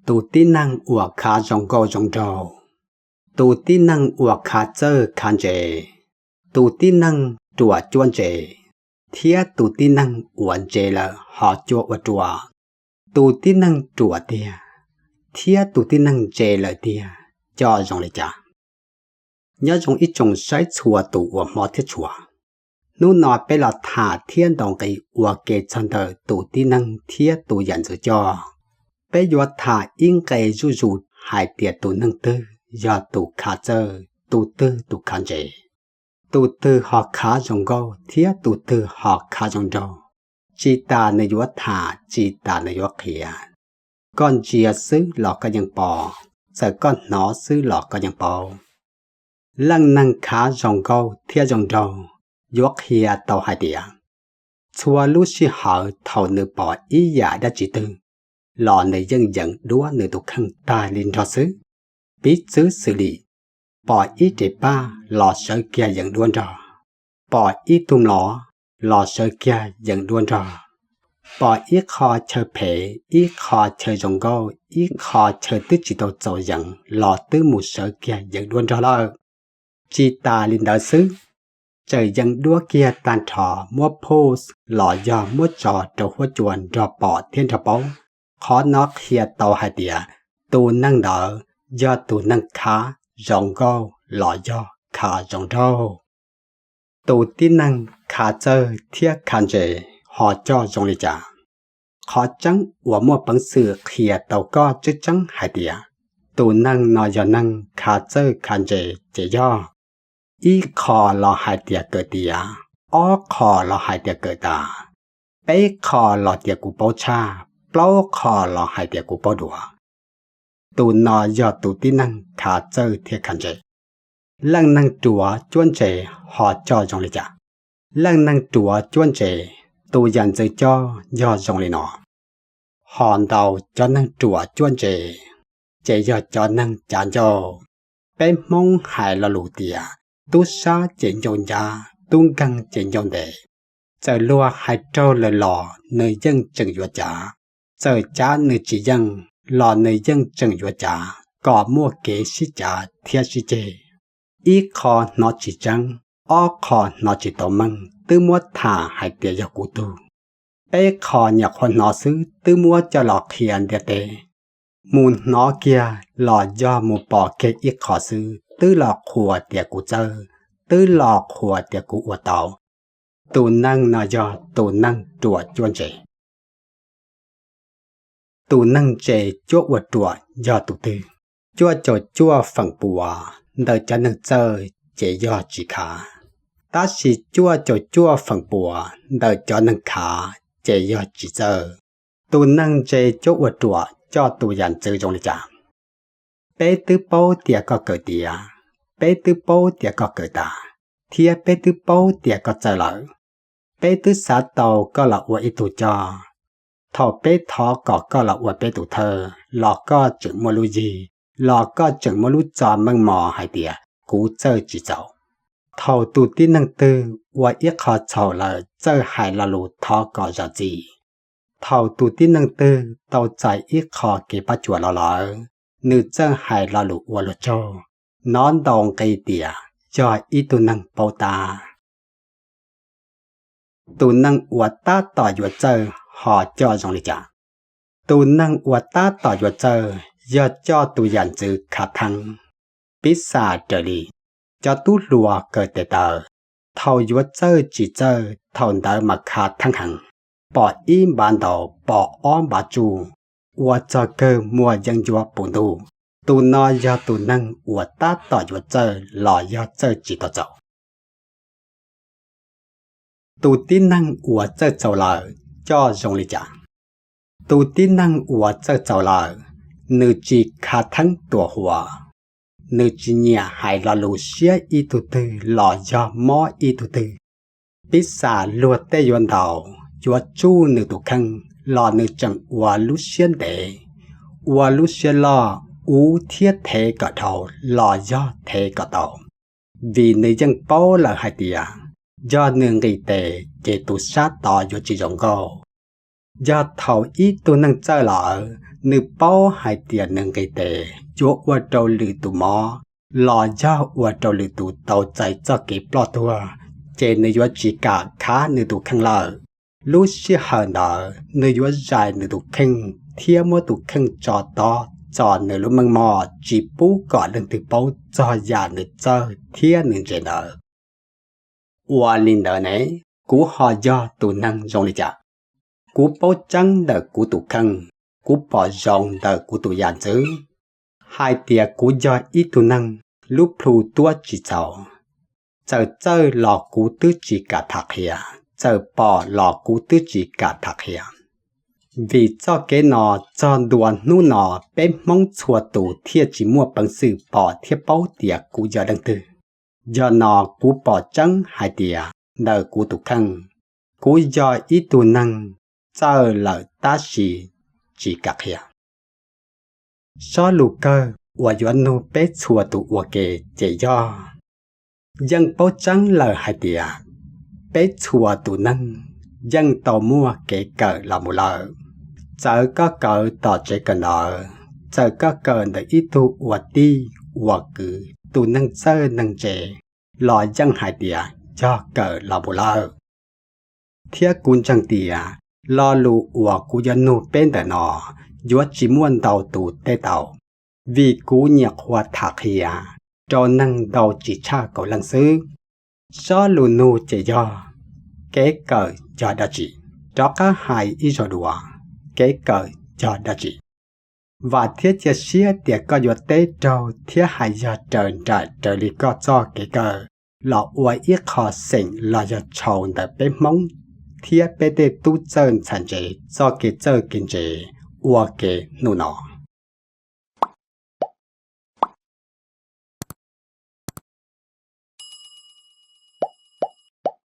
Tus tib neeg uas khav zoo nkauj zoo nraug, tus tib neeg uas khav txawj khav ntse, tus tib neeg ruam cuab ntse, thiab tus tib neeg uas ntse lawm ho cuab ua ruam. Tus tib neeg ruam tiag thiab tus tib neeg ntse lawm tiag coj zoo li cas? Nyob zoo ib tsoom saib txhua tus uas hmov thiab tshua, hnub no peb los tham thiab ntaus nqi ua ke txog ntawm tus tib neeg thiab tus yam ntxwv coj. Peb yuav tham ib nqe zuj zus hais tias tus neeg twg yog tus khav txawj, tus twg tus khav ntse, tus twg ho khav zoo nkauj thiab tus twg ho khav zoo nraug. Tsis tas nws yuav tham, tsis tas nws yuav qhia, koj ntsia xwb los koj yeej pom, txawm koj hnov xwb los koj yeej paub. Leej neeg khav zoo nkauj thiab zoo nraug yuav qhia tau hais tias, txhua lub sij hawm thaum nws pom ib yam dab tsi twg los nws yeej yees duab nws tus kheej tag li nrog xwb. Piv txwv xws li, pom ib re paj los sawv kiag yees duab nrog, pom ib tug mlov los sawv kiag yees duab nrog, pom ib qho chaw phem, ib qho chaw zoo nkauj, ib qho chaw twb tsis tau txaus yees los twb mus sawv kiag yees duab nrog lawm. Tsis tas li ntawd xwb, tseem yees duab kiag tag nrho muab post los yog muab tso rau huab cua nrog pom thiab nrog paub. Qhov no qhia tau hais tias tus neeg ntawd yog tus neeg khav zoo nkauj los yog khav zoo nraug. Tus tib neeg khav txawj thiab khav ntse ho coj zoo li cas? Qhov tseeb uas muaj peev xwm qhia tau koj tseeb tseeb hais tias tus neeg no yog neeg khav txawj khav ntse ces yog: ib qho los hais tias kawm tiav, ob qho los hais tias kawm tas, peb qho los tias kuv paub tshaj, plaub qho los hais tias kuv paub dua. Tus no yog tus tib neeg khav txawj thiab khav ntse. Leej neeg ruam cuab ntse ho coj zoo li cas? Leej neeg ruam cuab ntse, tus yam ntxwv coj yog zoo li no: ho ntau cov neeg ruam cuab ntse ces yog cov neeg cav ncauj. Peb Hmoob hais lo lus tias tub sab ces ncauj ncab, tub nkeeg ces ncauj ntev. Txawm luag hais raug lawm los nws yeej tseem yuav cav, txawm cav nws tsis yeej los nws yeej tseem yuav cav kom muaj kev sib cav thiab sib ceg. Ib qho hnov tsis tseeb, ob qho hnov tsis tau meej twb muab tham hais tias yog kuv tug, peb qho nyuam qhuav hnov xwb twb muab coj los qhia ntiaj teb. Mus hnov kiag los yog mus pom kiag ib qho xwb twb los qhuas tias kuv txawj, twb los qhuas tias kuv ua tau. Tus neeg no yog tus neeg ruam cuab ntse. Tus neeg ntse cuab ua ruam yog tus twg? Cuaj caum cuaj feem pua ntawm cov neeg txawj ces yog tsis khav, tab sis cuaj caum cuaj feem pua ntawm cov neeg khav ces yog tsis txawj. Tus neeg ntse cuab ua ruam coj tus yam ntxwv zoo li cas? Peb twb paub tias koj kawm tiav, peb twb paub tias koj kawm tas, thiab peb twb paub tias koj txawj lawm. Peb twb xav tau koj los ua ib tug coj. Thaum peb thov kom koj los ua peb tus thawj los koj tseem muaj lub yig, los koj tseem muaj lub txo meej mom hais tias kuv txawj tsis txaus. Thaum tus tib neeg twg ua ib qho txhaum lawm txawj hais lo lus thov kom zam txim. Thaum tus tib neeg twg tau txais ib qho kev pab cuam los lawm, nws txawj hais lo lus ua luag tsaug, nov ntau nqi tias yog ib tug neeg paub tab. Tus neeg uas tab tom yuav txawj ho coj zoo li cas? Tus neeg uas tab tom yuav txawj yog coj tus yam ntxwv khav theeb. Piv xam raws li cov tub hluas kawm tes taw, thaum yuav txawj tsis txawj thaum ntawd mas khav theeb heev, pom ib npav ntaus, pom ob npav tsuj, ua txog kawg muaj yeeb ncuab puv ntuj. Tus no yog tus neeg uas tab tom yuav txawj los yog txawj tsis tau txaus. Tus tib neeg uas txawj txaus lawm coj zoo li cas? Tus tib neeg uas txawj txaus lawm, nws tsis khav theeb tuam huam, nws tsis nyiam hais lo lus siab ib tug twg los yog mob ib tug twg. Piv xam luag tej yuav ntaus, yuav tsuj nws tus kheej los nws tseem ua lub siab ntev, ua lub siab loj, ua thiab thev kom dhau los yog thev kom tau. Vim nws yeej paub lawm hais tias yog nws nqis tes ces tus sab tod yuav tsis zoo nkauj. Yog thaum ib tug neeg txawj lawm, Nws paub hais tias nws nqis tes yuav ua rau lwm tus mob los yog ua rau lwm tus tau txais txoj kev ploj tuag, ces nws yuav tsis kam khav nws tus kheej lawm. Lub sij hawm ntawd nws yuav zais nws tus kheej thiab muab tus kheej tso tob txog nws lub meej mom tsis pub kom leej twg paub txog yam nws txawj thiab nws ntse ntawd. Ua li ntawd ne, kuv ho yog tus neeg zoo li cas? Kuv paub tseeb ntawm kuv tus kheej, kuv pom zoo ntawm kuv tus yam ntxwv, hais tias kuv yog ib tug neeg lub plhu tuab tsis txaus. Txawm txawj los kuv twb tsis kam tham qhia, txawm pom los kuv twb tsis kam tham qhia. Vim txoj kev no, txog ntua hnub no peb Hmoob txhua tus thiaj tsis muaj peev xwm pom thiab paub tias kuv yog leej twg. Yog no, kuv pom tseeb hais tias ntawm kuv tus kheej, kuv yog ib tug neeg txawj lawm tab sis tsis kam qhia. Sob lus kawg uas yuav nug peb txhua tus ua ke ces yog: Yeej paub tseeb lawm hais tias peb txhua tus neeg yeej tau muaj kev kawm los mus lawm. Txawm koj kawm tom tsev kawm ntawv, txawm koj kawm ntawm ib tug ua tij, ua kwv, tus neeg txawj neeg ntse, los yeej hais tias yog kawm los mus lawm. Thiab kuv ntseeg tias lo lus uas kuv yuav nug peb ntawm no yuav tsis muaj ntau tus teb tau, vim kuv nyiam qhuas tham qhia rau neeg ntau tsis tshaj kaum leej xwb. Sob lus nug ces yog: Kev kawm yog dab tsi? Rov qab hais ib zaug dua: Kev kawm yog dab tsi? Vam thiab cia siab tias koj yuav teb raug thiab hais yog raws nraim raws li koj txoj kev kawm los ua ib qho xeem los yog tshau ntawm peb Hmoob thiab peb tej tub txawj ntxhais ntse txoj kev txawj kev ntse ua ke hnub no.